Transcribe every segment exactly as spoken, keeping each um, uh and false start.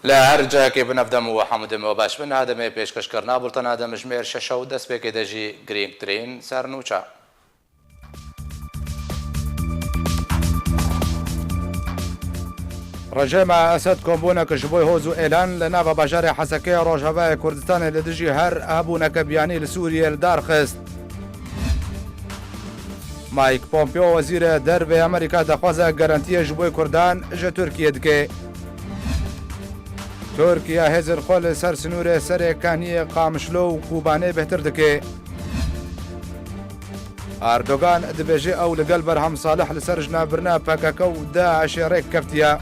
Li her cihekê bi navdem û hemû demê we baş bin. Ha demê pêşkêşkirina bultena demjimêr şeş û destpêkê de jî girîngtirîn sernûça. Rejîma Esed kombûnek ji bo hoz û êlan li nava bajarê Hesekê ya Rojavayê Kurdistanê li dijî her hebûneke biyanî li Sûriyê li dar xist. Mike Pompeo, wezîrê dervê Amerîka, daxwaza garantiyê ji bo Kurdan ji Tirkiyê dike. Tirkiye hêzên xwe li ser sinûrê Serê Kaniyê, Qamişlo û Kobanê bêhtir dike. Erdogan dibêje ew li gel Berhem Salih li ser jinebirina P K K û DAIŞê rêk keftiye.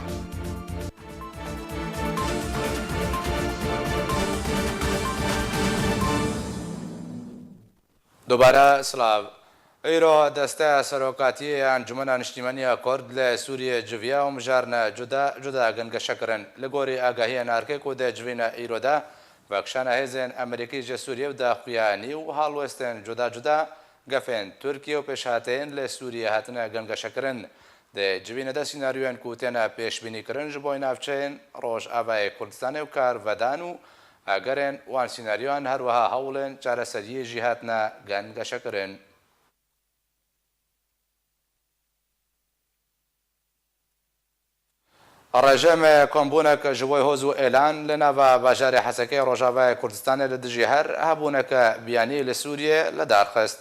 Dubare silav. Îro desteya serokatiyê ya Encûmena Niştîmaniya Kurd li Sûriyê civiya û mijarine cuda cuda gengeşe kirin. Li gorî agahiyên erkê ku di civîna îro de vekişana hêzên Amerîkî ji Sûriyê û daxuyanî û halwestên cuda cuda gefên Tirkiye û pêşhateyên li Sûriyê hatine gengeşekirin. Di civînê de sînaryoyên ku têne pêşbînîkirin ji bo navçeyên Rojavayê Kurdistanê û karvedan û egerên wan sînaryoyan, her wiha hewlên çareseriyê jî hatine gengeşekirin. Rejîmê kombûnek ji bo hoz û êlan li nava bajarê Hesekê Rojavayê Kurdistanê li dijî her hebûneke biyanî li Sûriyê li dar xist.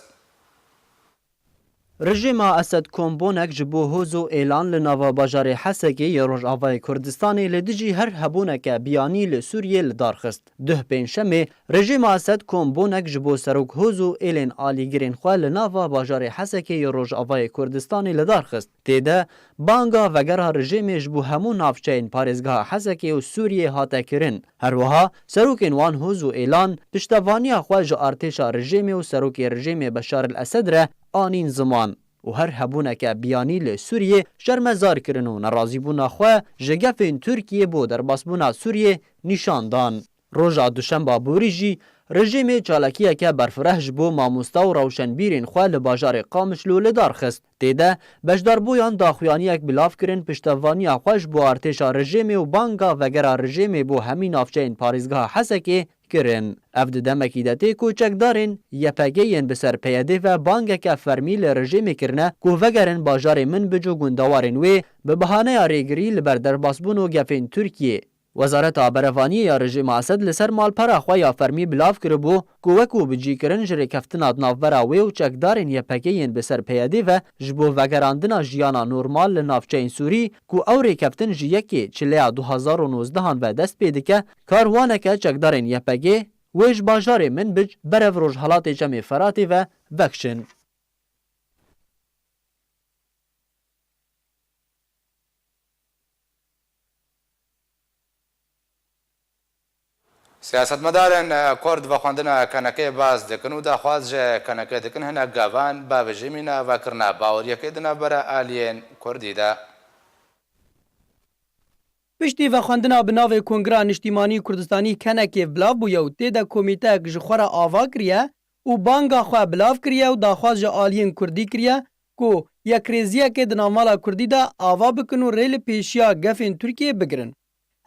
Rejîma Esed kombûnek ji bo hoz û êlan li nava bajarê Hesekê yê Rojavayê Kurdistanê li dijî her hebûneke biyanî li Sûriyê li dar xist. Duh pêncşemê, rejîma Esed kombûnek ji bo serok hoz û êlên alîgirên xwe li nava bajarê Hesekê yê Rojavayê Kurdistanê li dar xist. Tê de banga vegera rejîmê ji bo hemû navçeyên parêzgeha Hesekê û Sûriyê hate kirin. Her wiha serokên wan hoz û êlan piştevaniya xwe ji artêşa rejîmê û serokê rejîmê Beşar el Esed re anîn ziman û her hebûneke biyanî li Sûriyê şermezar kirin û nerazîbûna xwe ji gefên Tirkiyê bo derbasbûna Sûriyê nîşan dan. Roja duşemba borî jî rejîmê çalakiyeke berfireh ji bo mamosta û rewşenbîrên xwe li bajarê Qamişlo li dar xist. Tê de beşdarbûyan daxuyaniyek bilav kirin piştevaniya xwe ji bo artêşa rejîmê û banga vegera rejîmê bo hemî navçeyên parêzgeha Hesekê kirin. Ev di demekî de tê ku çekdarên Y P G yên bi ser P Y D ve bangeke fermî li rejîmê kirine ku vegerin bajarê Minbic û gundewarên wê bi bahaneya rêgirî li ber derbasbûn û gefên Tirkiyê. Wezareta Berevaniyê ya rejîma Esed li ser malpera xwe ya fermî bilav kiribû ku wekû bicîkirin ji rêkeftina di navbera wê û çekdarên Y P G yên bi ser P Y D ve ji bo vegerandina jiyana normal li navçeyên Sûrî ku ew rêkeftin ji yekê çileya du hazar û nozdehan ve dest pê dike, karwaneke çekdarên Y P G wê ji bajarê Minbic berev rojhelatê Çemê Feratê ve vekişin. Siyasetmedarên, e, Kurd vexwendina K N K'ê baz dikin û daxwaz ji K N K dikin hinek gavan bavêjî mîna avakirina baweriyekê di navbera aliyên Kurdî de. Piştî vexwendina bi navê Kongreya Niştîmanî Kurdistanî K N K'ê bilav bûye û tê de komîteyek ji xwe re ava kiriye û banga xwe bilav kiriye û daxwaz ji aliyên Kurdî kiriye ku yekrêziyekê di navmala Kurdî de ava bikin û rê li pêşiya gefên Tirkiyê bigirin.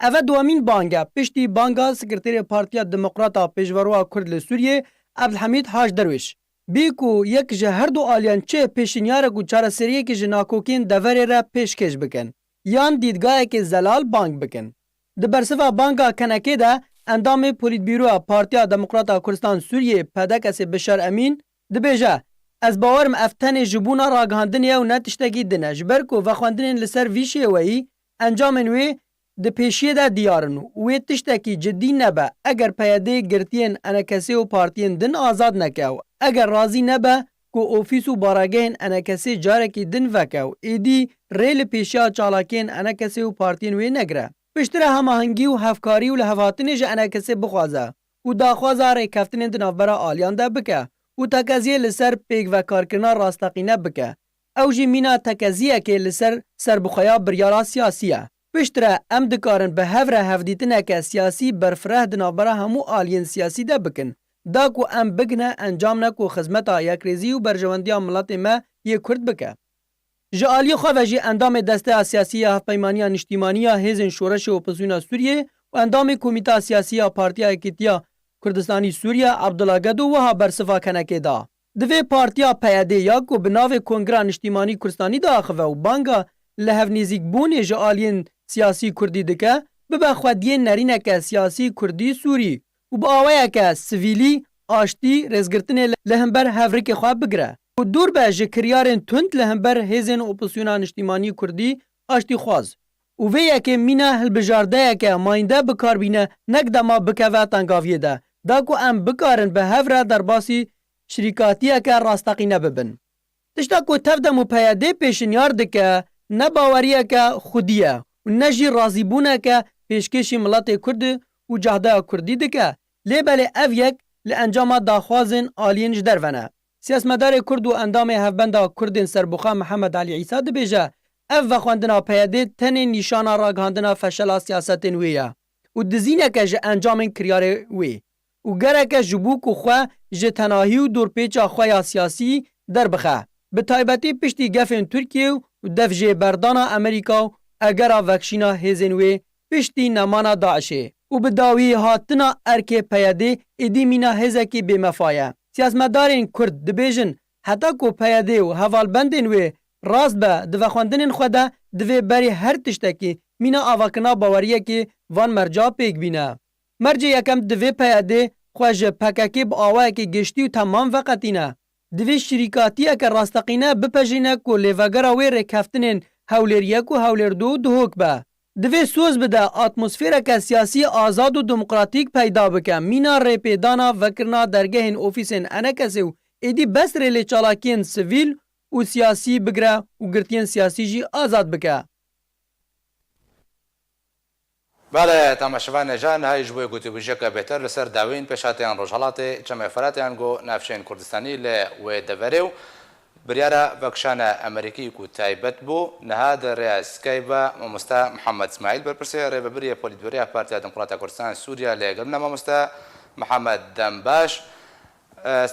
Ev e duwemîn bang e, piştî banga Sekreterê Partiya Demokrat a Pêşveroya Kurd li Sûriyê, Ebdulhemîd Hac Derwêş, bî ku yek ji her du aliyan çi pêşinyarek û çareseriyekê ji nakokên deverê re pêşkêş bikin, yan dîdgayekê zelal bang bikin. Di bersiva banga K N K'ê de endamê Polîtbîroya Partiya Demokrat a Kurdistan Sûriyê, P D K'ê Bişar Emîn, dibêje, ez bawer im ev tenê ji bona ragihandinê ye û ne tiştekî din e, ji ber ku vexwendinên li ser vî şêweyî encamên wê di pêşiyê de diyar in û wê tiştekî cidî nebe, eger P Y D girtiyên E N K S'ê û partiyên din azad neke û eger razî nebe ku ofîs û baregehên E N K S'ê carekî din veke û êdî rê li pêşiya çalakiyên E N K S'ê û partiyên wê negire. Piştre hemahengî û hevkarî û lihevhatinê ji E N K S'ê bixwaze û daxwaza rêkeftinên di navbera aliyan de bike û tekeziyê li ser pêkvekarkirina rasteqîne bike. Ew jî mîna tekeziyekê li ser serbixweya biryara siyasî ye. Piştre em dikarin bi hev re hevdîtineke siyasî berfireh di navbera hemû aliyên siyasî de bikin, da ku em bigihne encamne ku xizmeta yekrêzî û berjewendiya miletê me yê Kurd bike. Ji aliyê xwe ve jî endamê Desteya Siyasî ya Hevpeymaniya Niştîmanî ya Hêzên Şoreşê Opozisyona Sûriyê û Endamê Komîta Siyasî ya Partiya Yekîtiya Kurdistanî Sûriye Abdullah Gedo wiha bersiva kenekê da. Divê partiya P Y D ya ku bi navê Kongra Niştîmanî Kurdistanî diaxive û banga li hevnêzîkbûnê ji aliyên siyasî kurdî dike, bibe xwediyê nerîneke siyasî kurdî sûrî û bi awayeke sivîlî, aştî, rêzgirtinê li hember hevrikê xwe bigire û dûr be ji kiryarên tund li hember hêzên opozisyona niştîmanî kurdî aştîxwaz. Û vê yekê mîna hilbijardeyeke mayînde bi kar bîne, nek dema bikeve tengaviyê de, da ku em bikarin bi hev re derbasî şirîkatiyeke rasteqîne bibin. Tişta ku Tevdem û P Y D pêşinyar dike, ne baweriyeke xwedî ye û ne jî razîbûneke pêşkêşî miletê Kurd û cehdeya Kurdî dike, lê belê ev yek li encama daxwazên aliyên ji derve ne. Siyasetmedarê Kurd û endamê Hevbenda Kurdên Serbixwe Mihemed Elî Îsa dibêje, ev vexwendina P Y D tenê nîşana ragihandina feşela siyasetên wê ye û dizîneke ji encamên kiryarê wê û gereke ji bo ku xwe ji tenahî û dorpêça xwe ya siyasî derbixe, bi taybetî piştî gefên Tirkiye û devjêberdana Amerîka û egera vekişîna hêzên wê piştî nemana DAIŞê û bi dawî hatina erkê P Y D êdî mîna hêzekî bêmefa ye. Siyasetmedarên Kurd dibêjin, heta ku P Y D û hevalbendên wê rast be di vexwendinên xwe de, divê berî her tiştekî mîna avakirina baweriyekê van merca pêk bîne. Mercê yekem, divê P Y D xwe ji P K K bi awayekî giştî û temam veqetîne. Divê şirîkatiyeke rasteqîne bipejîne ku lêvegera wê rêkeftinên Hewlêr yek û Hewlêr du dihok be. Divê soz bide atmosfereke siyasî azad û demokratîk peyda bike. Mîna rêpêdana vekirina dergehên ofîsên E N K S ê û êdî bes rê lê çalakiyên sivîl û siyasî bigire û girtiyên siyasî jî azad bike. Belê, temaşevanê can, hay ji bo gotîbûjiyeke bêhtir li ser dawiyên pêşhatiyan Rojhelatê, Çemê Firatê yan go navçeyên Kurdistanî li wê deverê û biryara vekişana Amerîkî ku taybet bû, niha di rêya Skype ve mamoste Mihemed Smaîl berpirsê rêvebirê Polîtbûroya Partiya Demokrata Kurdistan Sûriye lê gel bûne. Mamoste Mihemed, dem baş.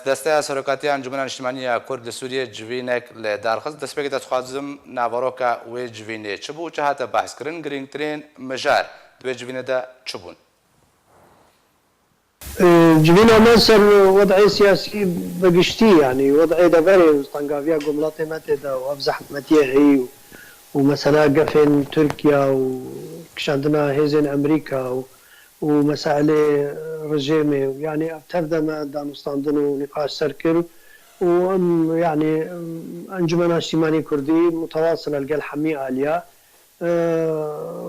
Desteya Serokatiya Encûmena Niştimanî ya Kurd li Sûriyê civînek li dar xist. Destpêkê de dixwazim naveroka wê civînê çi bû, çi hate behskirin, girîngtirîn mijar di wê civînê de çi bûn? Civîna me ser wed'ê siyasî bi giştî, yanî wed'ê deverê û tengaviya ku miletê me tê de û ev zehmetiyê heyî û, û mesela gefên Tirkiye û kişandina hêzên Amerîka û û meselê rejêmê û, yanî, ev tev de me danûstandin û nîqaş ser kir û em, yanî, Encûmena Niştîmanî Kurdî mutewasila li gel hemî aliya, e,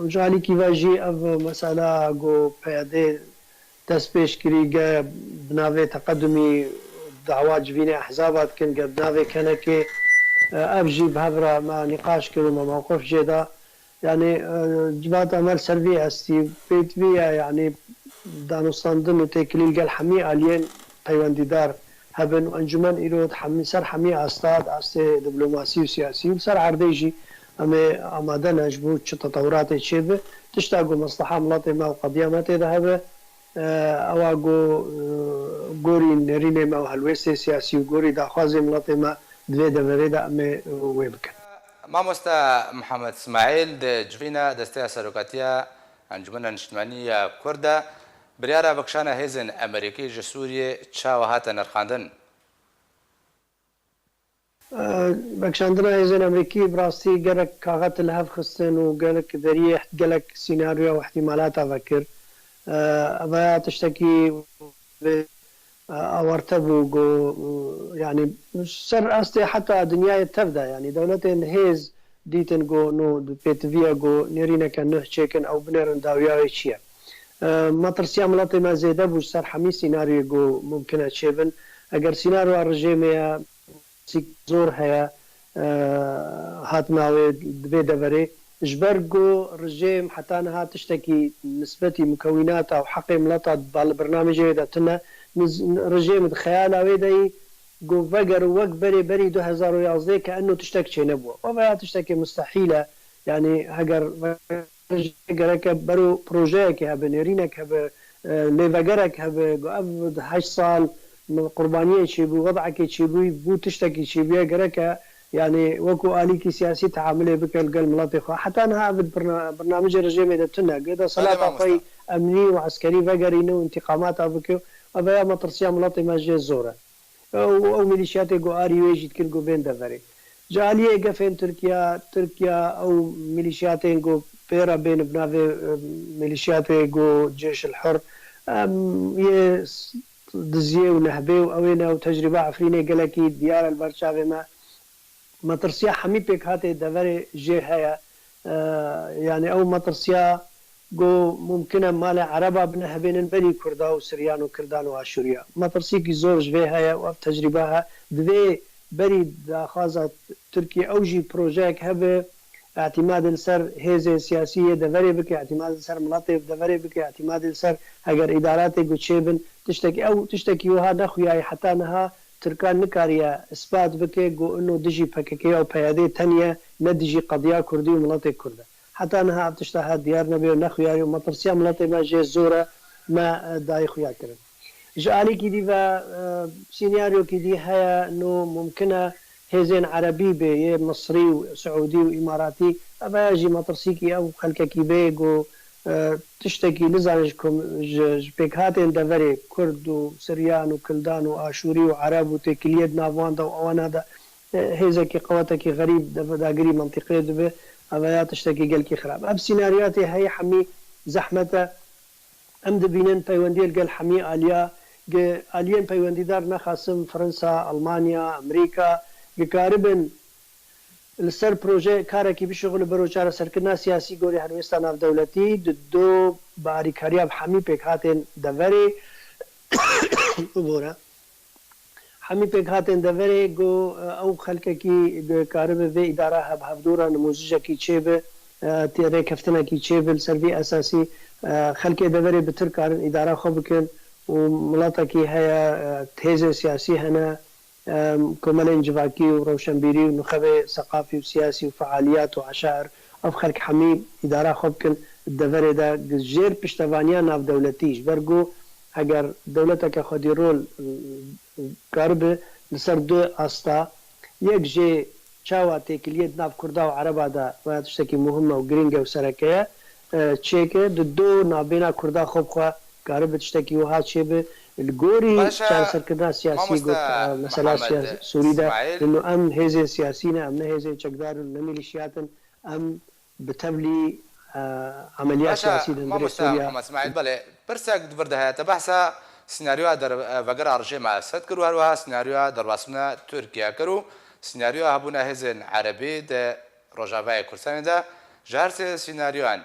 ji alîkî ve jî ev mesela ku P Y D dest pêş kirî, ge bi navê teqedumî dawa civînê ehzaba dikin, ge bi navê kenekê, e, ev jî bi hev re me nîqaş kir û me mewqif jê da. Yanî, e, civata me li ser vî estî, pêtivî ye, yanî danûstandin û têkilî li gel hemî aliyên peywendîdar hebin û encûmen îro di hemî, ser hemî asta, di astê diplomasî û siyasî û li ser erdê jî em ê amade ne ji bo çi tetewuratê çêbe. Tişta ku mesleha miletê me û qediya me tê de hebe, e, ewa ku, e, gorî nêrînê me û helwêstê siyasî û gorî daxwazê miletê me di vê deverê de em ê wê bikin. Mamoste Mihemed Smaîl, di civîna Desteya Serokatiya Encûmena Niştimanî ya Kurd de biryara vekişana hêzên Amerîkî ji Sûriyê çawa hate nirxandin? E, vekişandina hêzên Amerîkî bi rastî gelek kaxet li hev xistin û gelek deriyê gelek sînaryoya û ihtimalata vekir. E, ev ya tiştekî vê e, awarte bû ku, e, yanî ser astê heta dinyayê tev de, yanî dewletên hêz dîtin ku no di pêtiviye ku nêrîneke nuh çêkin, ew binêrin dawiya wê çi ye. E, metirsiya miletê me zêde bû ji ser hemî sînaryoyê ku mumkin e çêbin. Eger sînaryoya rejêmê ye, sîk zor heye, e, hatina wê di vê deverê. Ji ber ku rejêm heta niha tiştekî nisbetî mukewînata û heqê mileta di bal-, bernamêjê wê de tune, niz-, rejêm di xeyala wê de yî ku veger û wek berê berî du hezar û yazdeh ke eno tiştek çênebû. Ev ya tiştekî mustehîl e. Yanî heger gereke bero projeyekê hebe, nêrînek hebe, e, lêvegerek hebe, ku ev di heşt sal qurbaniyê çêbû, wed'ekê çêbûyî, bû tiştekî çêbûye, gereke Yanî wekû alîkî siyasî teamulê bike li gel miletê xwe. Heta niha ev di birna-, bernamijê rejîmê de tune. Gi desthilata xwe yî emnî û eskerî vegerîne û întîqamata bike û ev ya metirsiya miletê me jê zor e. Ew, ew milîşiyatê ku arî wê jî dikin ku bên deverê. Ji aliyê gefên Tirkiye, Tirkiye ew milîşiyatên ku pê re bên bi navê, e, milîşiyatê ku Cêş el Hur, em, yê s-, diziyê û nehbê û ew ê ne û tecrîba Efrînê gelekî diyar e li ber çavê me. Metirsiya hemî pêkhatê deverê jê heye. E, yanî ew metirsiya ku mumkin e malê Ereba binehebênin berî Kurda û Siryan û Kirdan û Aşûriya. Metirsîkî zor ji vê heye û ev tecrîbe he. Divê berî daxwaza Tirkiye ew jî projeyek hebe, îtîmadê li ser hêzên siyasî yê deverê bike, îtîmadê li ser miletê deverê bike, îtîmadê li ser heger îdaratê ku çêbin, tiştekî ew, tiştekî wiha nexuyaye heta niha Tirkan nikariye ispat bike ku ino dijî P K K ya û P Y D tenê ye, ne dijî qediya Kurdî û miletê Kurd e. Heta niha ev tişta hat diyar nebe û nexuyarî û metirsiya miletê me jê zor e, me, e, dayê xuya kirin. Ji alîkî dî ve, e, sînaryokî dî heye, no mumkin e hêzên erebî bê, yê Misrî û Siûdî û Îmaratî, ev ya jî metirsîkî ew xelkekî bê ku, e, tiştekî nizane ji kom-, ji, ji pêkhatên deverê Kurd û Siryan û Kildan û Aşûrî û Ereb û têkiliyê di nav wan de û ewana de, e, hêzekî qewetekî xerîb de dagirî mentiqê dibe, ev ya tiştekî gelkî xirab. Ev sînaryoya tê heyî hemî zehmet e. Em dibînin peywendiyê li gel hemî aliya, gi aliyên peywendîdar nexasim Fransa, Almanya, Amerîka, gikaribin li ser proje karekî bişuxulin bero çareserkirina siyasî gorî helwêsta navdewletî, di do bi arîkariya bi hemî pêkhatên deverê, bibore. Hemî pêkhatên deverê ku, e, ew xelkekî karibe vê îdara hev-, hevdû re nimûzijekî çêbe, e, tê rêkeftinekî çêbe li ser vî esasî, e, xelkê deverê bi tir karin îdara xwe bikin û miletekî heye, e, hêzên siyasî hene, e, komelên civakî û rewşenbîrî û nuxebê seqafî û siyasî û fealiyat û eşair, ev xelk hemî îdara xwe bikin deverê de jêr piştevaniya navdewletî, ji ber ku heger dewleteke xwedî rol, e, karibe li ser du asta, yek jê çawa têkiliyê di nav Kurda û Ereba de, vaya tiştekî muhim e û girîng e û sereke ye, e, çêke, di do navbêna Kurda xwe bi xwe karibe tiştekî wiha çêbe, li gorî çareserkirina siyasî got, e, mesela siyas-, Sûrî de, lino em hêzên siyasî ne, em ne hêzên çekdar in, ne milîşiyat in, em bi tevlî, e, emeliyat siyasî di hundirê Sûriya. Belê, pirsek di vir de heye. Te behsa senaryoya der-, e, vegera rejêma Esed kir û her wiha senaryoya derbasbûna Tirkiye kir û senaryoya hebûna hêzên erebî di Rojavayê Kurdistanê de. Ji her sê senaryoyan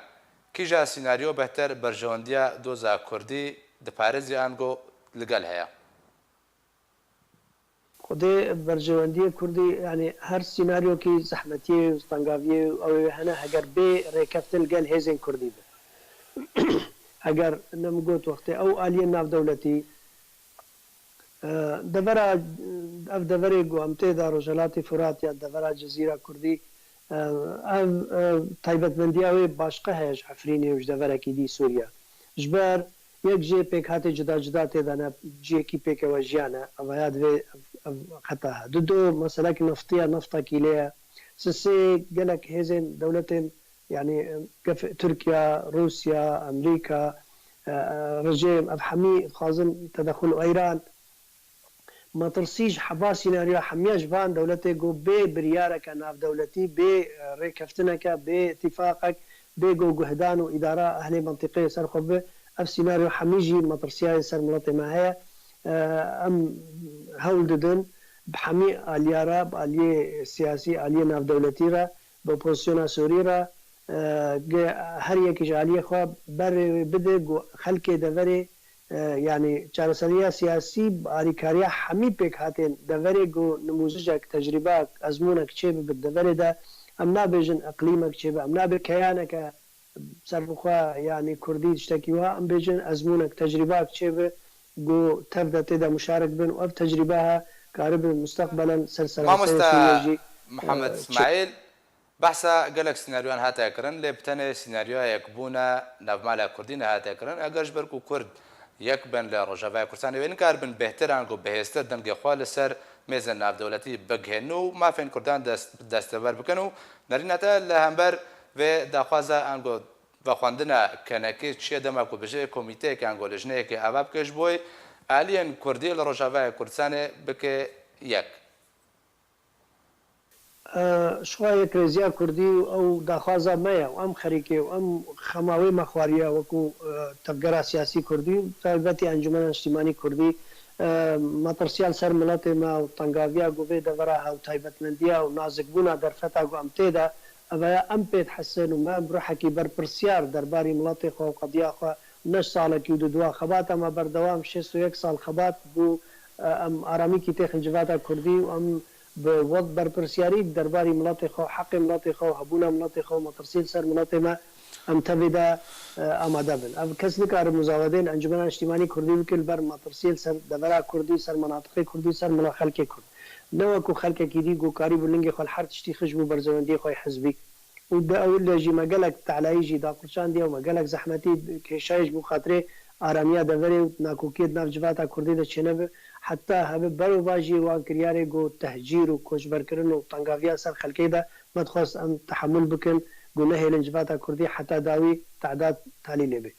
kîja senaryo bêhtir berjewendiya doza Kurdî diparêzî ango li gel heye? Xwedê berjewendiyê Kurdî, yanî her sînaryokî zehmetiyê û stengaviyê û ew ê hene, heger bê rêkeftin li gel hêzên Kurdî be. Heger ne min got wextê ew aliyên navdewletî, e, devera, ev deverê ku em tê de Rojhelatê Furat ya devera Cezîra Kurdî, e, ev, e, taybetmendiya wê başqe heye ji Efrînê û ji deverekî dî Sûriye. Ji ber yek jê pêkhatê cuda cuda tê de ne, ciyekî pêkewejiya ne. Evaya divê ev, ev xeta he. Di do meselekî neftiya, neftekî lê ye. Sisê gelek hêzên dewletên, yanî, gef-, Tirkiye, Rûsya, Amerîka, e, e, rejîm, ev hemî dixwazin tedexul û Îran. Metirsî ji heva sînaryoya hemiya ji van dewletê ku bê biryareke navdewletî, bê, e, rêkeftineke, bê îtîfaqek, bê ku guhdan û îdara ehlê mentiqê ser xwe bi, ev sînaryo hemî jî metirsiyayê ser miletê me heye. E, em hewl didin bi hemî aliya re, bi aliyê siyasî, aliyê navdewletî re, bi opozisyona Sûrî re, e, ge-, her yekî ji aliyê xwe berê wê bide ku xelkê deverê, e, yanî çareseriya siyasî bi arîkariya hemî pêkhatên deverê ku nimûzijek, tecrîbek, ezmûnek çêbibe di deverê de, em nabêjin iqlîmek çêbe, em nabê keyaneke serbixwe, yanî kurdî tiştekî wiha, em bêjin ezmûnek, tecrîbek çêbe ku tev de tê de muşarik bin û ev tecrîbe he karibe mustaqbelen ser seraseyê Sûriyê jî, e, çê. Behsa gelek senaryoyan hate kirin, lê bi tenê senaryoya yekbûna navmala Kurdî nehate kirin. Eger ji ber ku Kurd yek bin li Rojavaya Kurdistanê, wê nikaribin bêhtir an ku bihêztir dengê xwe li ser mêzên navdewletî bigihên û mafên Kurdan dest, desteber bikin û nerîna te li hember vê daxwaza ango vexwendina kenekê çi ye, dema ku bijê komîteyeke ango lijneyekê ava bike ji bo aliyên Kurdî li Rojavayê Kurdistanê bike yek? Ji xwe yekrêziya Kurdî û ew daxwaza me ye û em xerîkê û em xema wê me xwariye wekû tevgera siyasî Kurdî û taybetî Encûmena Niştîmanî Kurdî. Metirsîya li ser miletê me û tengaviya ku vê devera he û taybetmendiya û nazikbûna derfeta ku em tê de, ev e ya em pê dihesin û me em bi ruhekî berpirsyar derbarî miletê xwe û qediya xwe ne ji salekî û du dua xebata me berdewam şêst û yek sal xebat bû, em aramîkî têxin civata Kurdî û em bi wek berpirsyarî derbarî miletê xwe û heqê miletê xwe û hebûna miletê xwe û metirsiyê li ser miletê me em tevê de amade bin. Ev kes nikare muzawedeyên Encûmena Niştîmanî Kurdî bike li ber metirsiyê li ser devera Kurdî, ser menatiqê Kurdî, ser mila xelkê Kurd. Ne wekû xelkekî dî ku karîbû lingê xwe li her tiştî xişt bû berzewendiyê xwe yê hizbî. Û di ewil de jî me gelek telayî jî daqurçandiye û me gelek zehmetî kêşayê ji bo xatirê aramiya deverê û nakokiyê di nav civata Kurdî de çênebe. Heta hebe berovajî wan kiryarê ku tehcîr û koçberkirin û tengaviya ser xelkê de me dixwest em tehemûl bikin ku nehêlin civata Kurdî heta dawî tehdad talî lê bê.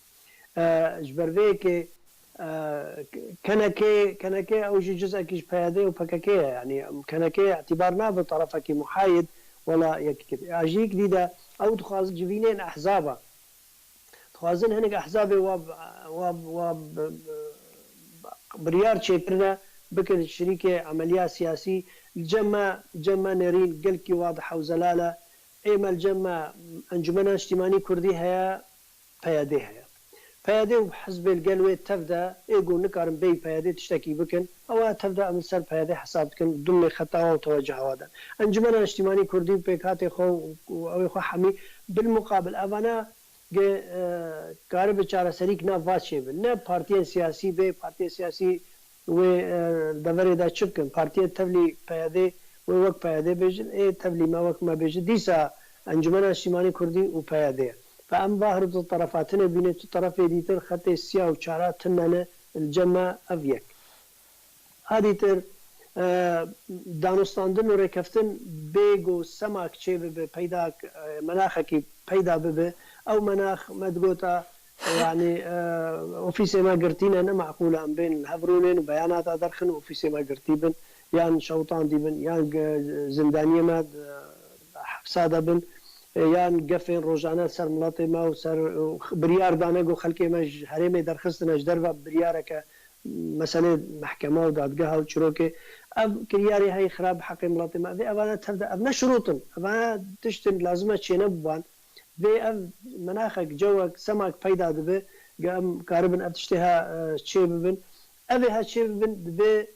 Ji ber vê yekê K N K, K N K ew jî cizekî ji P Y D û P K K ye. Yanî K N K îtîbar nabe terefekî muhayid wela yekî. Ya ji yek dî de ew dixwazin civînên ehzaba. Dixwazin hinek ehzabê wa, wa, wa biryar çêkirine bikin şirîkê emeliya siyasî. Li cem me, cem me nêrîn gelkî wa di hewzelal e. Ê me li cem me Encûmena Niştîmanî Kurdî heye, P Y D heye. P Y D û hizbê li gel wê tev de ê ku nikarin bêyî P Y D tiştekî bikin, ew a tev de em li ser P Y D hesab dikin, dimê xeta wan û tewecuha wan de. Encûmena Niştîmanî Kurdî û pêkhatê xwe û ew ê xwe hemî bilmuqabil evana ge karibe çareserî nav va çêbin. Ne partiyên siyasî bê, partiyên siyasî wê deverê de çi bikin? Partiyê tevlî P Y D wê wek P Y D bêjin, ê tevlî me wek me bêjin. Dîsa Encûmena Niştîmanî Kurdî û P Y D ye. Fe em va her du terefa tune bîne, tu terefê dîtir xetê siya û çara tune ne, li cem me ev yek. A dîtir danûstandin û rêkeftin bê ku semak çê bibe, peyda menaxekî peyda bibe. Ew menax me digota, yanî ofîsê me girtî ne, ne meqûl e em bên li hev rûnên û beyanata derxin û ofîsê me girtî bin, yan şewitandî bin, yan zindaniyê me hepsa de bin, yan gefên rojane ser miletê me û ser biryar dane ku xelkê me ji herêmê derxistine, ji derve biryareke meselê mehkema û dadgeha û çirokê. Ev kiryarê heyî xirab heqê miletê me. Vê evana tev de ev ne şirût in. Evana tişt in lazim e çêne biban. Vê ev menaxek, cewek, semak peyda dibe, ge em karibin ev tiştê ha çê bibin. Ev ê ha çê bibin, dibe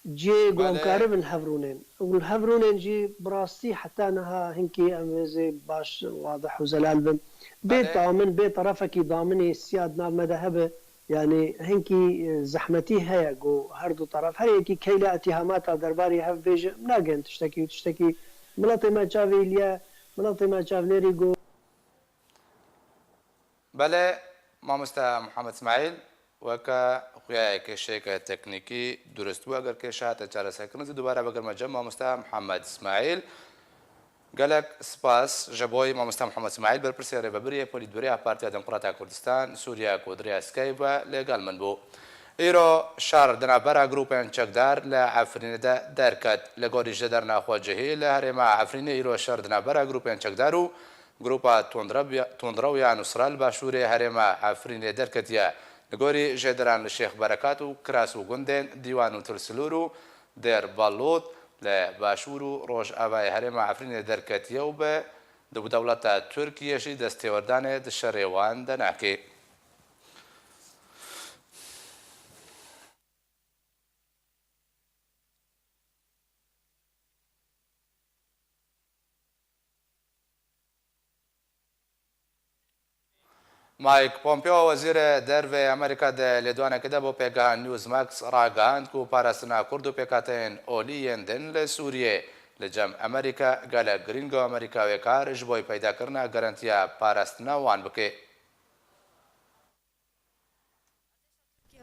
cihê ku em karibin li hev rûnên. Û li hev rûnên jî bi rastî heta niha hinkî em êzê baş, wadih û zelal bin. Bê damin, bê terefekî daminê siya di nav me de hebe, yanî hinkî zehmetî heye ku her du teref, her yekî keyla îtîhamata derbarê hev bêje, em nagên tiştekî û tiştekî miletê me çavê îliye, miletê me çavnêrî ku. Belê, mamoste Mihemed Îsmaîl, weke xuya ye kêşeyeke teknîkî durust bû. Eger kêşe hate çareserkirin, zî dubare bigerime cem mamoste Mihemed Îsmaîl. Gelek spas ji bo mamoste Mihemed Îsmaîl, berpirsê rêvebirî yê Polîtbûroya Partiya Demokrata Kurdistan Sûriye ku di rêya Skype ve lê gel min bû. Îro şer di navbera grûpên çekdar li Efrînê de derket. Li gorî jêderina xwecihî li herêma Efrînê îro şer di navbera grûpên çekdar û Grupa tundrew ya Nusra li başûrê herêma Efrînê derketiye. Li gorî jêderan li Şêx Berekat û Kiras û gundên Dîwan û Tilsilûr û Dêr Balût li başûr û rojavayê herêma Efrînê derketiye û bi dewleta Tirkiyê jî destêwerdanê di şerê wan de nake. Mike Pompeo, wezîrê dervê Amerîka di lêdwanekê de bo pêgeha Newsmax ragihand ku parastina Kurd û pêkhateyên olî yên din li Sûriyê li cem Amerîka gelek girîng e û Amerîka wê kar ji bo peydakirina garantiya parastina wan bike.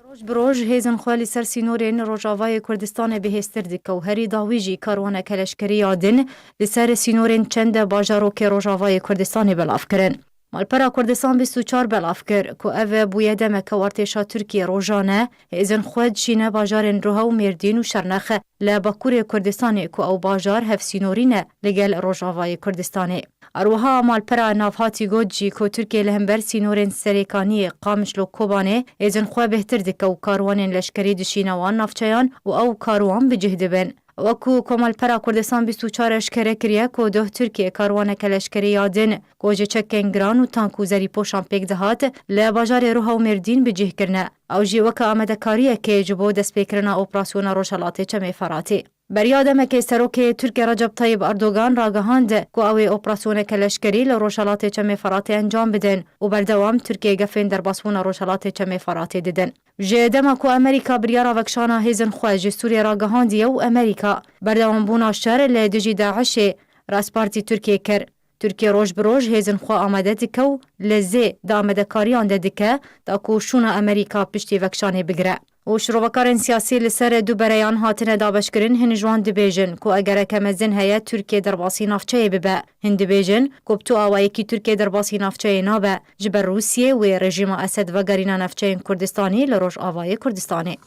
Roj bi roj hêzên xwe li ser sînorên Rojavayê Kurdistanê bihêztir dike û herî dawî jî karwaneke leşkerî ya din li ser sînorên çende bajarokê Rojavayê Kurdistanê belav kirin. Malpera Kurdistan bîst û çar belav kir ku ev bûye demeke artêşa Tirkiyê rojane hêzên xwe dişîne bajarên Ruha û Mêrdîn û Şernex li Bakurê Kurdistanê ku ew bajar hevsînorî ne li gel Rojavayê Kurdistanê. Her wiha malpera navhatî got jî ku Tirkiye li hember sînorên Serêkaniyê, Qamişlo, Kobanê hêzên xwe bêhtir dike û karwanên leşkerî dişîne wan navçeyan û ew karwan bi cih dibin. Wekû ku malpera Kurdistan bîst û çar eşkere kiriye ku doh Tirkiye karwaneke leşkerî ya din ku ji çekên giran û tank û zerîpoşan pêk dihat, li bajarê Ruha û Mêrdîn bi cih kirine. Ew jî weke amadekariyekê ji bo destpêkirina operasyona Rojhelatê Çemê Feratê. Beriya demekê serokê Tirkiye Recep Tayyip Erdogan ragihand ku ew ê operasyoneke leşkerî li Rojhelatê Çemê Feratê encam bidin û berdewam Tirkiye gefên derbasbûna Rojhelatê Çemê Feratê didin. Ji dema ku Amerîka biryara vekişana hêzên xwe ji Sûriyê ragihandiye û Amerîka berdewambûna şer li dijî DAIŞê rastpartî Tirkiyê kir. Tirkiye roj bi roj hêzên xwe amade dike û li zê di amadekariyan de dike, da ku şûna Amerîka piştî vekişanê bigire. Û şirovekarên siyasî li ser du bereyan hatine dabeşkirin, hin ji wan dibêjin ku egereke mezin heye Tirkiye derbasî navçeyê bibe. Hin dibêjin ku bi tu awayekî Tirkiye derbasî navçeyê nabe, ji ber Rûsiyê wê rejîma Esed vegerîna navçeyên Kurdistanî li Rojavayê Kurdistanê.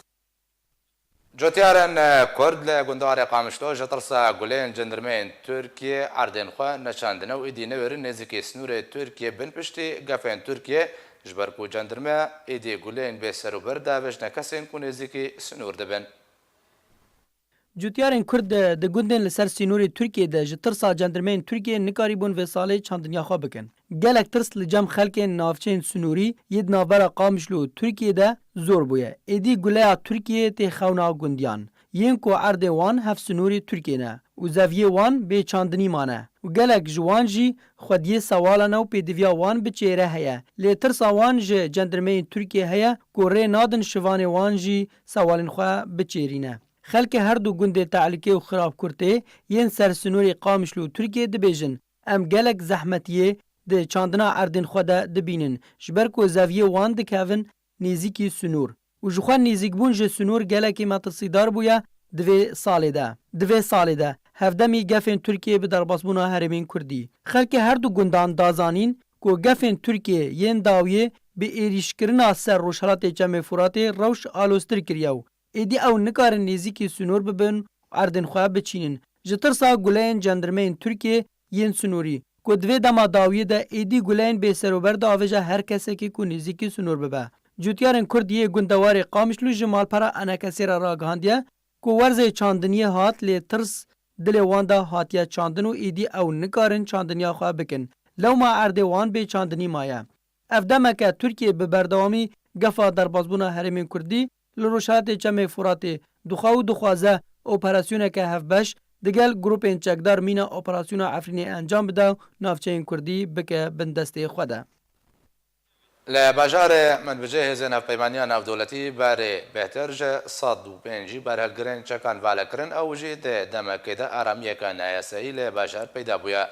Cotyarên Kurd li gundarê Qamişlo ji tirsa guleyên cendirmeyên Tirkiyê erdên xwe neçandine û êdî newêrin nêzîkî sînorê Tirkiyê bin piştî gefên Tirkiyê, ji ber ku cendirme êdî guleyên bêserûber davêjine kesên ku nêzîkî sînor dibin. Cotyarên Kurd di, di gundên li ser sînorê Tirkiyê de ji tirsa cendirmeyên Tirkiyê nikarîbûn vê salê çandiniya xwe bikin. Gelek tirs li cem xelkên navçeyên sînorî yê di navbera Qamişlo û Tirkiyê de zor bûye. Êdî guleya Tirkiyê tê xewna gundiyan, yên ku erdê wan hevsînorî Tirkiyê ne û zeviyê wan bê çandinî mane û gelek ji wan jî xwediyê sewala ne û pêdiviya wan bi çêre heye. Lê tirsa wan ji cendirmeyên Tirkiyê heye ku rê nadin şivanê wan jî sewalên xwe biçêrîne. Xelkê her du gundê Tehlike û Xirabkurtê yên ser sînorê Qamişlo û Tirkiyê dibêjin, em gelek zehmetiyê di çandina erdên xwe de dibînin, ji ber ku zeviyê wan dikevin nêzîkî sînor. Û ji xwe nêzîkbûn ji sînor gelekî metirsîdar bûye di vê salê de. Di vê salê de hevdemî gefên Tirkiyê bi derbasbûna herêmên Kurdî. Xelkê her du gundan da zanîn ku gefên Tirkiyê yên dawiyê bi êrîşkirina ser Rojhelatê Çemê Furatê rewş aloztir kiriye û êdî ew nikarin nêzîkî sînor bibin û erdên xwe biçînin. Ji tirsa guleyên cendirmeyên Tirkiyê yên sînorî, ku di vê dema dawiyê de êdî guleyên bêserûber diavêje her kesekî ku nêzîkî sînor bibe. Cotyarên Kurd yê gundewarê Qamişlo ji malpera Enekesê re ragihandiye ku werzê çandiniyê hat, lê tirs dilê wan de hatiye çandin û êdî ew nikarin çandiniya xwe bikin. Lewma erdê wan bê çandinî maye. Ev demeke Tirkiye bi berdewamî gefa derbasbûna herêmên Kurdî li Rojhelatê Çemê Furatê dixwe û dixwaze operasyoneke hevbeş digel grûpên çekdar mîna operasyona Efrînê encam bide û navçeyên Kurdî bike bin destê xwe de. Li bajarê Minbicê hêzên hevpeymaniya navdewletî berê bêhtir ji sed û pêncî berhilgirên çekan vale kirin, ew jî di demekê de aramiyeke neyasayî li bajar peyda bûye.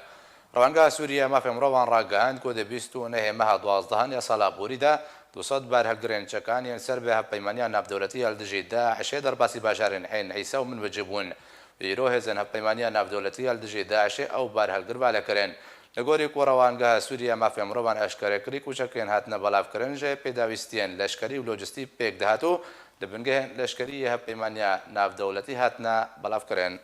Rewanga Sûriye Mafê Mirovan ragihand ku di bîst û nehê meha duazdehan ya sala borî de du sed berhilgirên çekan yên ser bi hevpeymaniya navdewletî ya li dijî DAIŞê derbasî bajarên Eyn Îsa û Minbicê bûn. Îro hêzên hevpeymaniya navdewletî ya li dijî DAIŞê ew berhilgir vale kirin. Li gorî ku Rewangeha Sûriye Mafê Mirovan eşkere kirî, ku çekên hatine belavkirin ji pêdawîstiyên leşkerî û lojistî pêk dihat û li bingehên leşkerî yê hevpeymaniya navdewletî hatine belavkirin.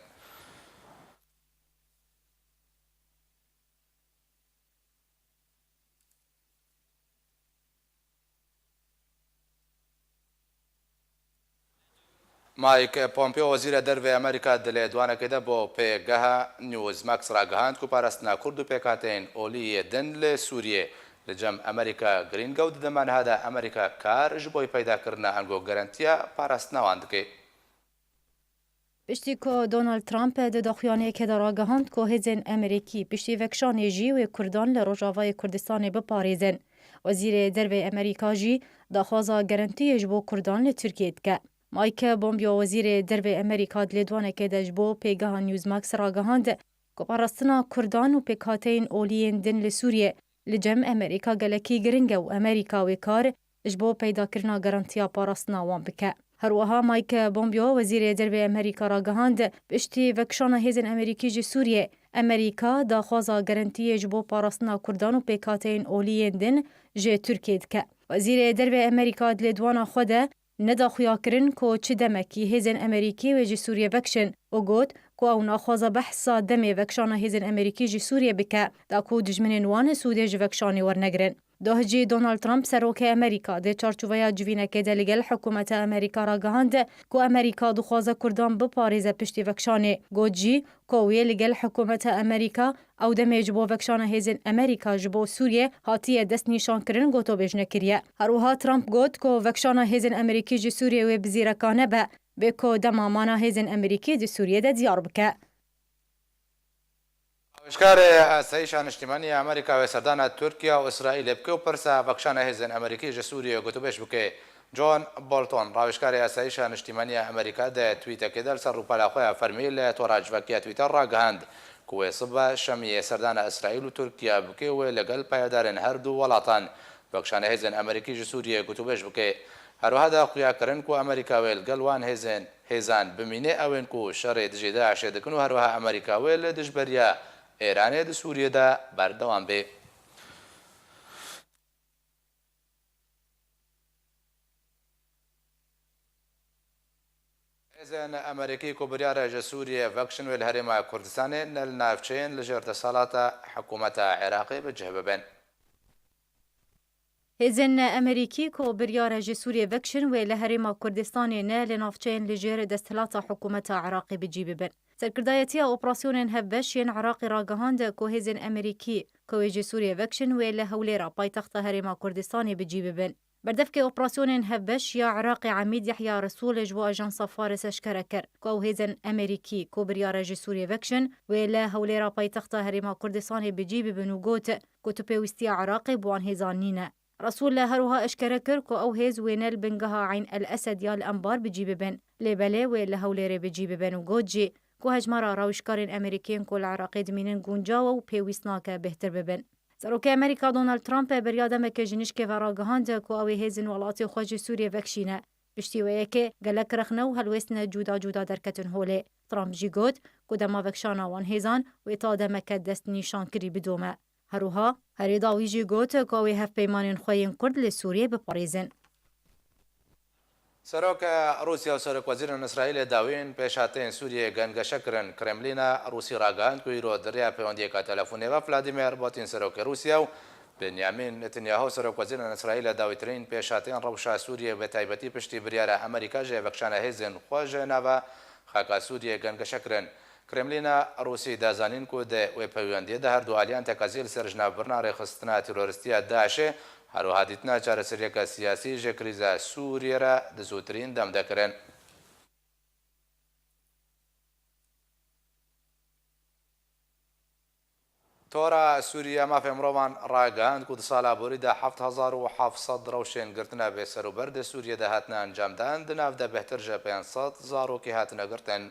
Mike Pompeo, wezîrê dervê Amerîka, di lêdwanekê de bo pêgeha Newsmax ragihand ku parastina Kurd û pêkhateyên olî yê din li Sûriyê li cem Amerîka girîng e û di dema niha de Amerîka kar ji bo peydakirina ango garantiya parastina wan dike. Piştî ku Donald Trump di daxuyaniyekê de ragihand ku hêzên Amerîkî piştî vekişanê jî wê Kurdan li Rojavayê Kurdistanê biparêzin, Wezîrê Dervê Amerîka jî daxwaza garantiyê ji bo Kurdan li Tirkiyê dike. Mike Pompeo, Wezîrê Dervê Amerîka, di lêdwanekê de ji bo pêgeha Newsmax ragihand ku parastina Kurdan û pêkhateyên olî yên din li Sûriyê li cem Amerîka gelekî giring e û Amerîka wê kar ji bo peydakirina garantiya parastina wan bike. Her wiha Mike Pompeo, wezîrê derve Amerîka ragihand, piştî vekişana hêzên Amerîkî ji Sûriyê, Amerîka daxwaza garantiyê ji bo parastina Kurdan û pêkhateyên olî yên din ji Tirkiyê dike. Wezîrê derve Amerîka di lêdwana xwe de neda xuyakirin ku çi demekî hêzên Amerîkî wê ji Sûriyê vekişin û got ku ew naxwaza behsa demê vekişana hêzên Amerîkî ji Sûriyê bike, da ku dijminên wan sûdê ji vekişanê wernegirin. Doh jî Donald Trump, serokê Amerîka, di çarçoveya civînekê de li gel hikûmeta Amerîka ragihand ku Amerîka dixwaze Kurdan biparêze piştî vekişanê. Got jî ku wê li gel hikûmeta Amerîka ew demê ji bo vekişana hêzên Amerîka ji bo Sûriyê hatiye destnîşankirin gotobêj nekiriye. Her wiha Trump got ku vekişana hêzên Amerîkî ji Sûriyê wê bi zîrekane be, bê ku dema mana hêzên Amerîkî di Sûriyê de diyar bike. Rawişkarê Asayîşa Niştîmanî ya Amerîka wê serdana Tirkiye û Îsraîlê bike û pirsa vekişana hêzên Amerîkî ji Sûriyê gotûbêj bike. John Bolton, rawişkarê Asayîşa Niştîmanî ya Amerîka, di twîtekê de li ser rûpela xwe ya fermî li tora civakî ya Twitter ragihand ku wê sibe şemiyê serdana Îsraîl û Tirkiye bike û wê li gel payedarên her du welatan vekişana hêzên Amerîkî ji Sûriyê gotûbêj bike. Her wiha da xuya kirin ku Amerîka wê li gel wan hêzên, hêzan bimîne, ew ên ku şerê dijî DAIŞê dikin û her wiha Amerîka wê li dijberiya Êranê di Sûriyê de berdewam bê. Hêzên Amerîkî ku biryar e ji Sûriyê vekişin wê li Herêma Kurdistanê, ne li navçeyên li jêr desthilatê hikûmeta Iraqê bi cih bibin. Hêzên Amerîkî ku biryar e ji Sûriyê vekişin wê li Herêma Kurdistanê, ne li navçeyên li jêr desthilata hikûmeta Iraqê bi cî bibin. Serkirdayetiya operasyonên hevbeş yên Iraqê ragihand ku hêzên Amerîkî ku wê ji Sûriyê vekişin wê li Hewlêra paytexta Herêma Kurdistanê bi cî bibin. Berdevkê operasyonên hevbeş ya Iraqê Emîd Yehya Resûl ji bo ajansa Faris eşkere kir ku ew hêzên Amerîkî ku biryar e ji Sûriyê vekişin wê li Hewlêra paytexta Herêma Kurdistanê bi cî bibin û got ku tu pêwîstiya Iraqê bi wan hêzan nîne. Resûl her wiha eşkere kir ku ew hêz wê ne li bingeha Eyn El Esed ya li Enbar bi cî bibin, lê belê wê li Hewlêrê bi cî bibin û got jî ku hejmara rawişkarên Amerîkî yên ku li Iraqê dimînin guncaw e û pêwîst nake bêhtir bibin. Serokê Amerîka Donald Trump beriya demeke ji nişkê ve ragihand ku ew ê hêzên welatê xwe ji Sûriyê vekişîne. Piştî wê yekê gelek rexne û helwêstine cuda cuda derketin holê. Trump jî got ku dema vekişana wan hêzan wê ta demeke destnîşankirî bidome. Her wiha herê dawî jî got ku ew ê hevpeymanên xwe yên Kurd li Sûriyê biparêzin. Serok Rûsya û Serokwezîrên Îsraîlê dawîn pêşhateyên Sûriyê gengeşe kirin. Kremlîna Rûsî ragihand ku îro di rêya pêwendiyeke telefonê ve Vladimir Putin, serokê Rûsya, û Benyamin Netanyahu, serokwezîrên Îsraîlê dawîtirîn pêşhateyên rewşa Sûriyê, bi taybetî piştî biryara Amerîka ji vekişana hêzên xwe ji nava xaka Sûriyê gengeşe kirin. Kremlîna Rûsî da zanîn ku di wê peywendiyê de her du aliyan tekaziyê li ser jinavbirina rêxistina terorîstî ya DAIŞê, her wiha dîtina çareseriyeke siyasî ji krîza Sûriyê re di zûtirîn dem de kirin. Tora Sûrî ya Mafê Mirovan ragihand ku di sala borî de heft hezar û heft sed rewşên girtina bêserûber di Sûriyê de hatine encamdan, di nav de bêhtir ji pênc sed zarokî hatine girtin.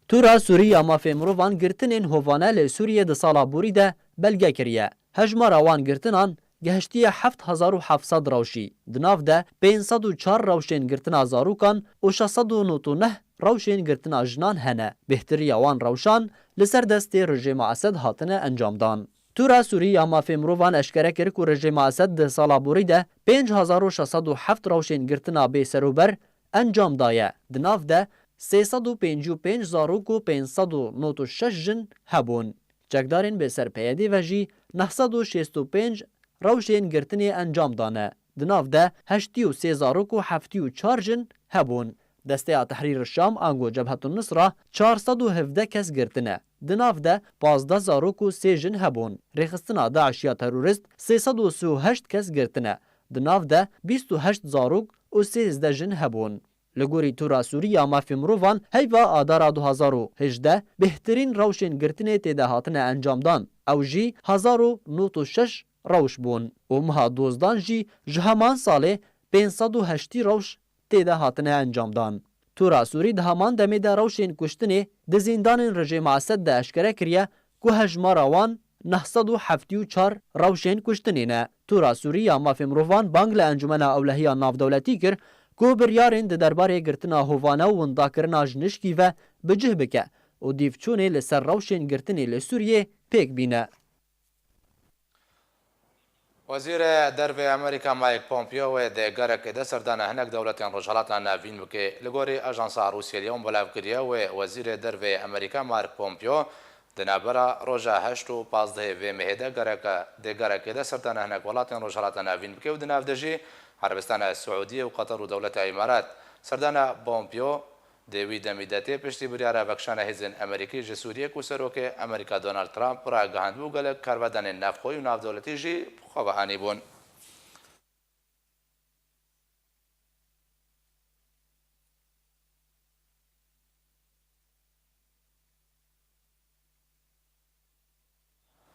Tora Sûrî ya Mafê Mirovan girtinên hovane li Sûriyê di sala borî de belge kiriye. Hejmara wan girtinan gihiştiye heft hezar û heft sed rewşî. Di nav de pênc sed û çar rewşên girtina zarokan û şeş sed û nod û neh rewşên girtina jinan hene. Bêhtiriya wan rewşan li ser destê rejîma Esed hatine encamdan. Tora Sûrî ya Mafê Mirovan eşkere kir ku rejîma Esed di sala borî de pênc hezar û şeş sed û heft rewşên girtina bêserûber encam daye. Di nav de sê sed û pêncî û pênc zarok û pênc sed û nod û şeş jin hebûn. Çekdarên bi ser P Y D'ê ve jî neh sed û şêst û pênc rewşên girtinê encam dane. Di nav de heştî û sê zarok û heftî û çar jin hebûn. Desteya Tehrîr Şam, ango Cebhetun Nusra, çar sed û hevdeh kes girtine. Di nav de pazdeh zarok û sê jin hebûn. Rêxistina DAIŞ ya terorîst sê sed û sî û heşt kes girtine. Di nav de bîst û heşt zarok û sêzdeh jin hebûn. Li gorî Tora Sûrî ya Mafê Mirovan, heyva Adara du hezar û hejdeh bêhtirîn rewşên girtinê tê de hatine encamdan. Ew jî hezar û nod û şeş rewş bûn û meha Dozdan jî ji heman salê pênc sed û heştî rewş tê de hatine encamdan. Tora Sûrî di heman demê de rewşên kuştinê di zîndanên rejîma Esed de eşkere kiriye ku hejmara wan neh sed û heftê û çar rewşên kuştinê ne. Tora Sûrî ya Mafê Mirovan bang li Encûmena Ewlehiya Navdewletî kir ku biryarên di derbarê girtina hovane û windakirina jinişkî ve bi cih bike û dîvçûnê li ser rewşên girtinê li Sûriyê pêk bîne. Wezîrê Dervê Amerîka Mike Pompeo wê dê gerekê de serdana hinek dewletên Rojhelata Navîn bike. Li gorî ajansa Rûsiyê Lyon belav kiriye, wê Wezîrê Dervê Amerîka Mike Pompeo di navbera roja heşt û pazdehê vê mehê de gereke, dê gerekê de serdana hinek welatên Rojhelata Navîn bike û di nav de jî Erebistana Siûdiyê û Qeter û dewleta Îmarat. Serdana Pompeo Di wî demî de tê piştî biryara vekişana hêzên Amerîkî ji Sûriyê ku serokê Amerîka Donald Trump ragihandbû, gelek karvedanên navxweyî û navdewletî jî bi xwe ve anîbûn.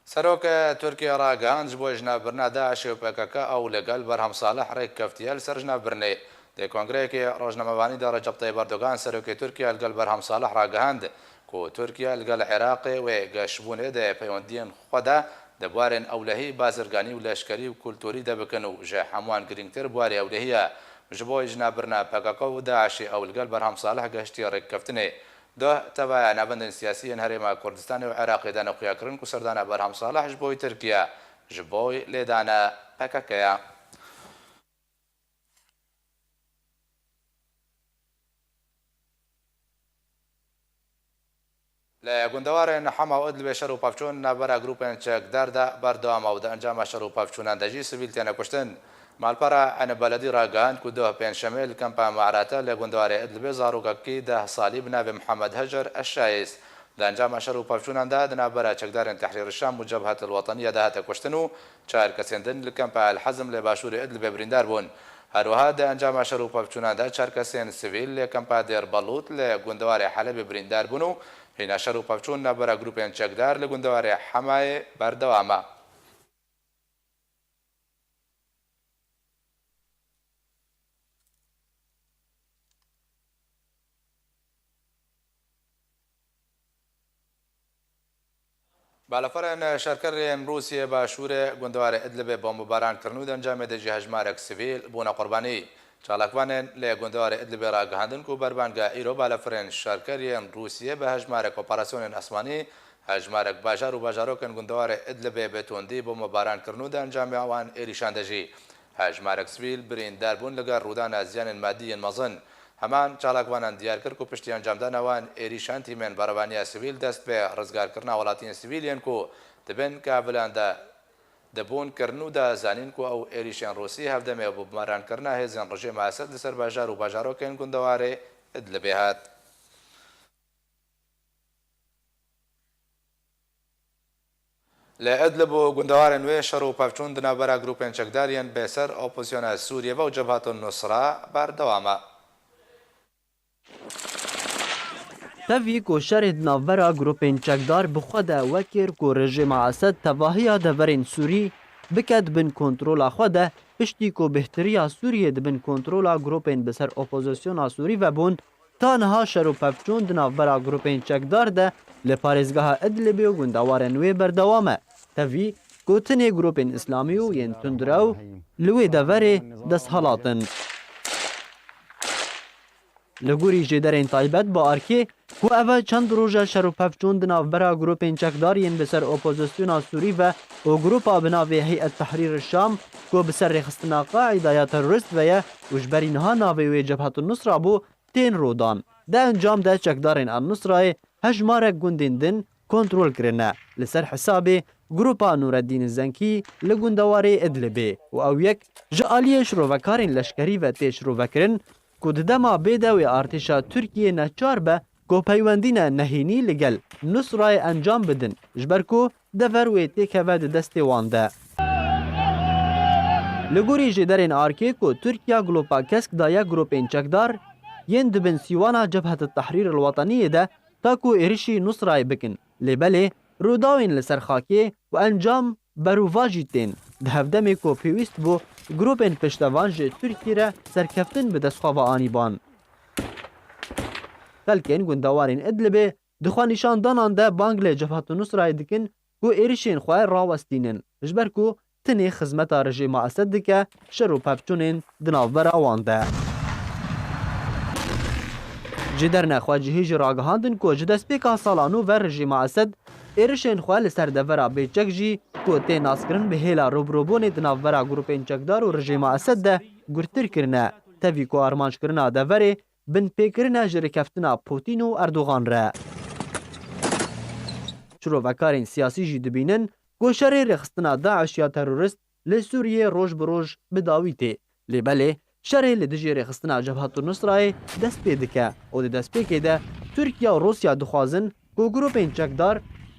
Serok Tirkiye ragihand, ji bo jinavbirina DAIŞê û PKK ew li gel Berhem Salih rêk keftiye li ser jinavbirinê. Di kongreyekê rojnamevanî de Recep Tayyip Erdogan, serokê Tirkiye, li gel Berhem Salih ragihand ku Tirkiye li gel Iraqê wê geşbûnê di peywendiyên xwe de di buwarên ewlehî, bazirganî û leşkerî û kulturî de bikin û ji hemûyan girîngtir buwarê ewlehî ye. Ji bo jinavbirina PKK û DAIŞê ew li gel Berhem Salih gehiştiye rêkkeftinê. Duh tevaya navendên siyasî yên Herêma Kurdistanê û Iraqê dane xuyakirin ku serdana Berham Salih ji bo Tirkiye, ji bo lêdana P K K ye. Li gundewarên Hema û Idlibê şer û pevçûn navbera grûpên çekdar de berdewam e û di encama şer û pevçûnan de jî sivîl têne kuştin. Malpera Ene Beledî ragihand ku doh pêncşemê li kempa Me'rate li gundewarê Idlibê zarokekî deh salî bi navê Mihemed Hicr Eşşayis di encama şer û pevçûnan de di navbera çekdarên Tehrîr Şam û Cebhet El Weteniyê de hate kuştin û çar kesên din li kempa El Hezm li başûrê Idlibê birîndar bûn. Her wiha di encama şer û pevçûnan de çar kesên sivîl li kempa Dêr Belût li gundewarê Helebê birîndar bûn û hîna şer û pevçûn navbera grûpên çekdar li gundewarê Hemayê berdewam e. Balafirên şerkerên Rûsiyê başûrê gundewarê Idlibê bombebaran kirin û di encamê de jî hejmarek sivîl bûne qurbanî. Çalakvanên li gundewarê Idlibê ragihandin ku berbanga îro balafirên şerkerên Rûsiyê bi hejmarek operasyonên esmanî hejmarek bajar û bajarokên gundewarê Idlibê bi tundî bombebaran kirin û di encamê wan êrîşan de jî hejmarek sivîl birîndar bûn, li gel rûdana ziyanên madî yên mezin. Heman çalakvanan diyar kir ku piştî encamdana wan êrîşan, tîmên berevaniya sivîl dest bi rizgarkirina welatiyên sivîl yên ku di bin kavilan de dibûn kirin û da zanîn ku ew êrîşên Rûsî hevdemê bombebaran kirina hêzên rejîma Esed li ser bajar û bajarokên gundewarê Idlibê hat. Li Idlib û gundewarên wê şer û pevçûn di navbera grûpên çekdar yên bêser opozisyona Sûriyê ve û Cebhat Nusra berdewam e. Tevî ku şerê di navbera grûpên çekdar bi xwe de wekir ku rejîma Esed tevahiya deverên Sûrî bike di bin kontrola xwe de, piştî ku bêhtiriya Sûriyê di bin kontrola grûpên bi ser opozisyona Sûrî ve bûn, ta niha şer û pevçûn di navbera grûpên çekdar de li parêzgeha Idlibê û gundewarên wê berdewam e. Tevî ku tinê grûpên îslamî û yên tundrew li wê deverê desthilat in. Li gorî jêderên taybet bi arkê ku ev e çend roj e şer û pevçûn di navbera grûpên çekdar yên bi ser opozisyona Sûrî ve û grûpa bi navê Heyet Tehrîr Şam ku bi ser rêxistina Qaîda ya terorîst ve ye û ji berî niha navê wê Cebhet Nusra bû, tên rûdan. Di encam de çekdarên El Nusrayê hejmarek gundên din kontrol kirine li ser hesabê Grupa Nûreddîn Zenkî li gundewarê Idlibê û ew yek ji aliyê şirovekarên leşkerî ve tê şirovekirin ku di dema bê de wê artêşa Tirkiyê neçar be ku peywendîne nehênî li gel Nusrayê encam bidin, ji ber ku dever wê têkeve di destê wan de. Li gorî jêderên arkê ku Tirkiya glopa kesk daye grûpên çekdar yên di bin sîwana Cebhet Tehrîr El Weteniyê de ta ku êrişî Nusrayê bikin. Lê belê rûdawên li ser xakê û encam berovajî tên di hevdemê ku pêwîst bû grûpên piştevan ji Tirkiyê re serkeftin bi dest xwe ve anîban. Xelkên gundewarên Idlibê di xwenîşandanan de bang li Cebhet Nusrayê dikin ku êrişên xwe rawestînin, ji ber ku tinê xizmeta rejîma Esed dike, şer û pevçûnên di navbera wan de. Ji dernexwe cihê jî ragihandin ku ji destpêka sala nû ve rejîma Esed êrişên xwe li ser devera bêçek jî ku tê naskirin bi hêla rûbirûbûnê di navbera grûpên çekdar û rejîma Esed de gurttir kirine, tevî ku armanckirina deverê binpêkirine ji rêkeftina Pûtîn û Erdogan re. Şirovekarên siyasî jî dibînin ku şerê rêxistina DAIŞ ya terorist li Sûriyê roj bi roj bi dawî tê. Lê belê şerê li dijî rêxistina Cebhetu Nusrayê dest pê dike û di destpêkê de Tirkiye û Rûsya dixwazin ku grûpên çekdar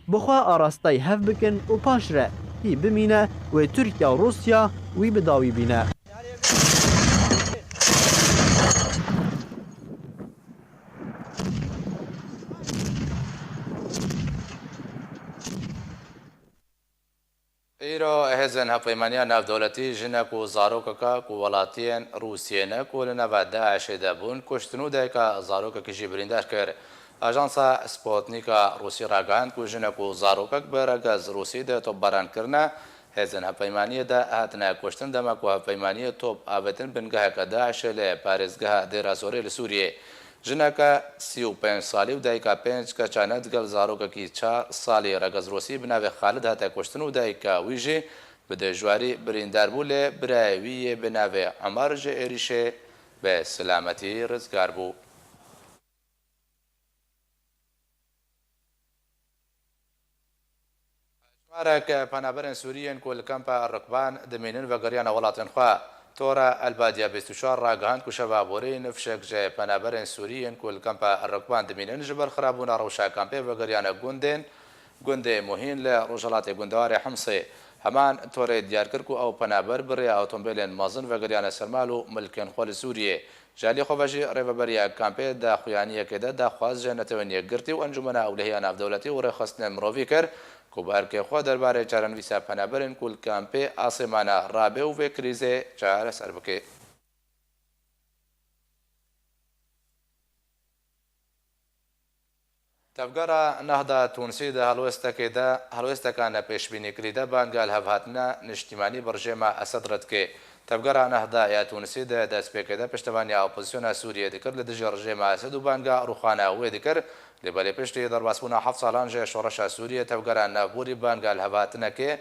bi xwe arasteyî hev bikin û paşre hî bimîne wê Tirkiye û Rûsya wî bi dawî bîne. Îro hêzên hevpeymaniya navdewletî jinek û zarokeka ku welatiyên Rûsiyê ne ku li nava DAIŞê de bûn kuştin û dayika zarokekî jî birîndar kir. Ajansa Sputnik a Rûsî ragihand ku jinek û zarokek bi regez Rûsî de topbaran kirine, hêzên hevpeymaniyê de hatine kuştin, dema ku hevpeymaniyê top avêtin bingeheke DAIŞê li parêzgeha Dêra Zorê li Sûriyê. Jineke sî û pênc salî û dayika pênc keçan e, digel zarokekî çar salî regez Rûsî bi navê Xalid hate kuştin û dayika wî jî bi dijwarî birîndar bû, lê birayê wî yê bi navê Omer ji êrîşê bi silametî rizgar bû. Hejmarek penaberên Sûrî yên ku li kempa Rikban dimînin vegeriyane welatên xwe. Tora Elbadiya bîst û çar ragihand ku şeva borî nifşek ji penaberên Sûrî yên ku li kempa Rikban dimînin ji ber xirabûna rewşa kampê vegeriyane gundên gundê Muhîn li rojhilatê gundewarê Himsê. Heman torê diyar kir ku ew penaber bi rêya otomobilên mezin vegeriyane ser mal û milkên xwe li Sûriyê. Ji alî xwe ve jî rêveberiya kampê daxuyaniyekê de daxwaz ji Netewên Yekgirtî û Encûmena Ewlehiya Navdewletî û rêxistinên mirovî kir ku bi erkê xwe derbarê çarenivîsa penaberên ku li kampê Asêmana rabe û vê krîzê çareser bike. Tevgera Nehda Tunisî di helwêstekê de, helwêsteka nepêşbînîkirî de banga lihevhatina niştîmanî bi rejêma Esed re dike. Tevgera Nehda ya Tunisî di destpêkê de piştevaniya opozisyona Sûriyê dikir li dijî rejêma Esed û banga rûxana wê dikir. Lê belê piştî derbasbûna heft salan ji şoreşa Sûriyê, tevgera navborî banga lihevhatinekê,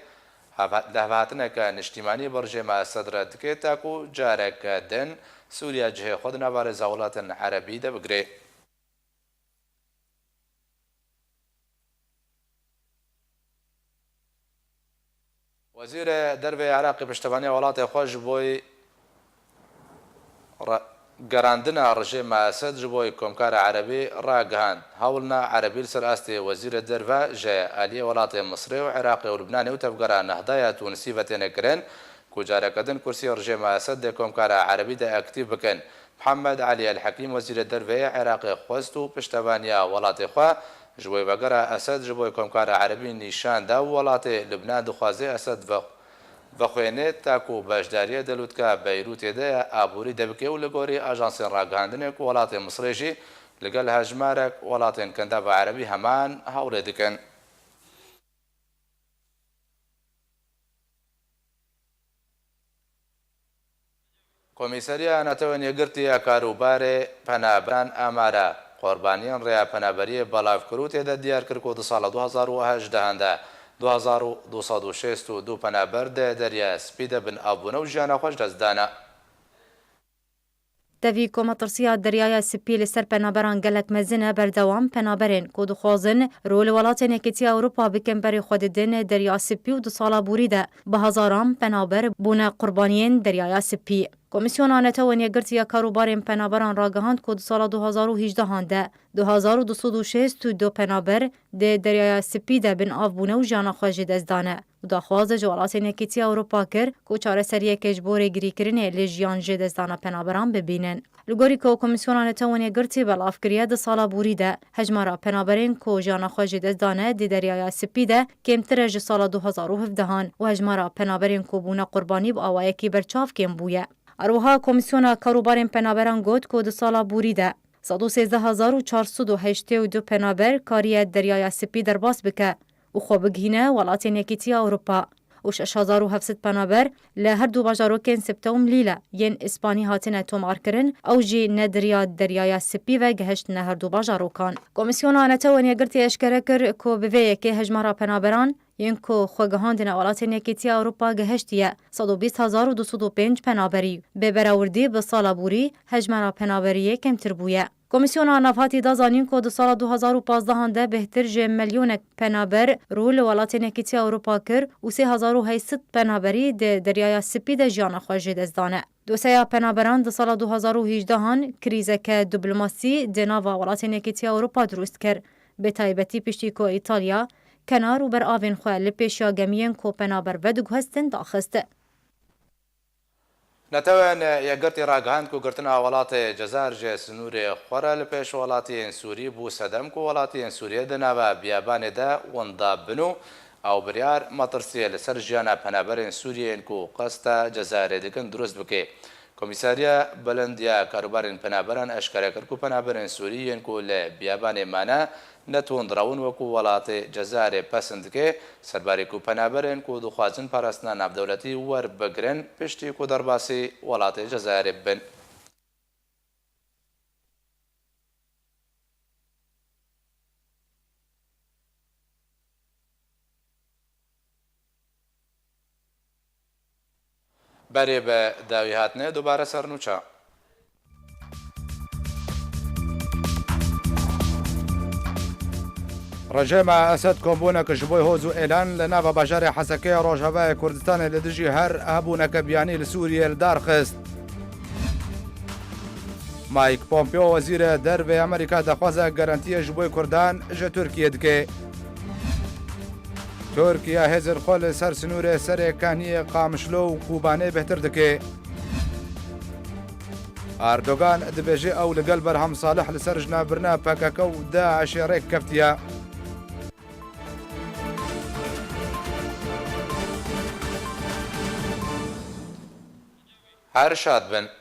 hevha-, lihevhatineke niştîmanî bi rejêma Esed re dike, ta ku careke din Sûriye cihê xwe di nava rêza welatên erebî de bigire. Wezîrê Derve yê Iraqê piştevaniya welatê xwe ji bo re-, gerandina rejêma Esed ji bo Komkara Erebî ragihand. Hewlna Erebî li ser astê Wezîrê Derve ji aliyê welatê Misrê û Iraqê û Lubnanê û Tevgera Nehda ya Tunisî ve têne kirin ku careke din kursiyê rejêma Esed di Komkara Erebî de aktîf bikin. Mihemed Elî El Hekîm, Wezîrê Derve yê Iraqê xwest û piştevaniya welatê xwe ji bo vegera Esed ji bo Komkara Erebî nîşan da û welatê Lubnan dixwaze Esed ve-, vexwêne ta ku beşdariyê di lûtka Beyrûtê de ya aborî de bike û li gorî ajansên ragihandinê ku welatê Misrê jî li gel hejmarek welatên Kendava Erebî heman hewlê dikin. Komîseriya Netewên Yekgirtî ya Karûbarê Penaberan amara qurbaniyên rêya penaberiyê belav kir û tê de diyar kir ku di sala du hezar û hejdehan de du hezar û du sed û şêst û du penaber di Derya Spî de bin av bûne û jiyana xwe ji dest dane. Tevî ku metirsiya Deryaya Spî li ser penaberan gelek mezin e, berdewam penaberên ku dixwazin rû li welatên Yekîtiya Ewropa bikin berê xwe didin Derya Spî û di sala borî de bi hezaran penaber bûne qurbaniyên Deryaya Spî. Komîsyona Netewên Yekgirtî ya Karûbarên Penaberan ragihand ku di sala du hezar û hejdehan de du hezar û du sed û şêst û du penaber di Deryaya Spî de bin av bûne û jiyana xwe ji dest dane. û daxwaz ji welatên Yekîtiya Ewropa kir ku çareseriyeke ji bo rêgirîkirinê li jiyan ji destdana penaberan bibînin. Li gorî ku Komîsyona Netewên Yekgirtî belav kiriye, di sala borî de hejmara penaberên ku jiyana xwe ji dest dane di Deryaya Spî de kêmtir e ji sala du hezar û hevdehan û hejmara penaberên ku bûne qurbanî bi awayekî berçav kêm bûye. Her wiha Komîsyona Karûbarên Penaberan got ku di sala borî de sed û sêzdeh hezar û çar sed û heştê û du penaber kariye Deryaya Spî derbas bike û xwe bigihîne welatên Yekîtiya Ewropa. Û şeş hezar û heft sed penaber li her du bajarokên Sipte û Mlîle yên Îspanî hatine tomarkirin, ew jî ne di riya Deryaya Spî ve gihiştine her du bajarokan. Komîsyona Netewên Yekgirtî eşkere kir ku bi vê yekê hejmara penaberan yên ku xwe gihandine welatên Yekîtiya Ewropa gihiştiye sed û bîst hezar û du sed û pênc penaberî. Bi berawrdî bi sala borî hejmara penaberiyê kêmtir bûye. Komîsyona Nav hatî da zanîn ku di sala du hezar û pazdehan de bêhtir ji milyonek penaber rû li welatên Yekîtiya Ewropa kir û sê hezar û heyt sed penaberî di Deryaya Spî de jiyana xwe ji dest dane. Dosyeya penaberan di sala du hezar û hejdehan krîzeke diplomasî di nava welatên Yekîtiya Ewropa dirust kir, bi taybetî piştî ku Îtalya kenar û beravên xwe li pêşiya gemiyên ku penaber vediguhestin daxist. Netewên Yekgirtî ragihand ku girtina welatê Cezayir ji sinûrê xwe re li pêş welatiyên Sûrî bû sedem ku welatiyên Sûriyê di nava biyabanê de winda bin û ew biryar metirsiyê li ser jiyana penaberên Sûriyê yên ku qesta Cezayirê dikin dirust bike. Komîsariya Bilind ya Karûbarên Penaberan eşkere kir ku penaberên Sûrî yên ku li biyabanê mane, netûn dirawin wekû welatê Cezayirê pesind dike, serbarî ku penaberên ku dixwazin parastina navdewletî werbigirin, piştî ku derbasî welatê Cezayirê bibin. Berê bi dawî hatine dubare ser nûça. Rejêma Esed kombûnek ji bo hoz û êlan li nava bajarê Hesekê ya Rojavayê Kurdistanê li dijî her hebûneke biyanî li Sûriyê li dar xist. Mike Pompeo, wezîrê dervê Amerîka, daxwaza garantiyê ji bo Kurdan ji Tirkiyê dike. Tirkiye hêzên xwe li ser sinûrê Serê Kaniyê, Qamişlo û Kobanê bêhtir dike. Erdogan dibêje ew li gel Berham Salih li ser jinavbirina P K K û DAIŞê rêk keftiye. Her şad bin.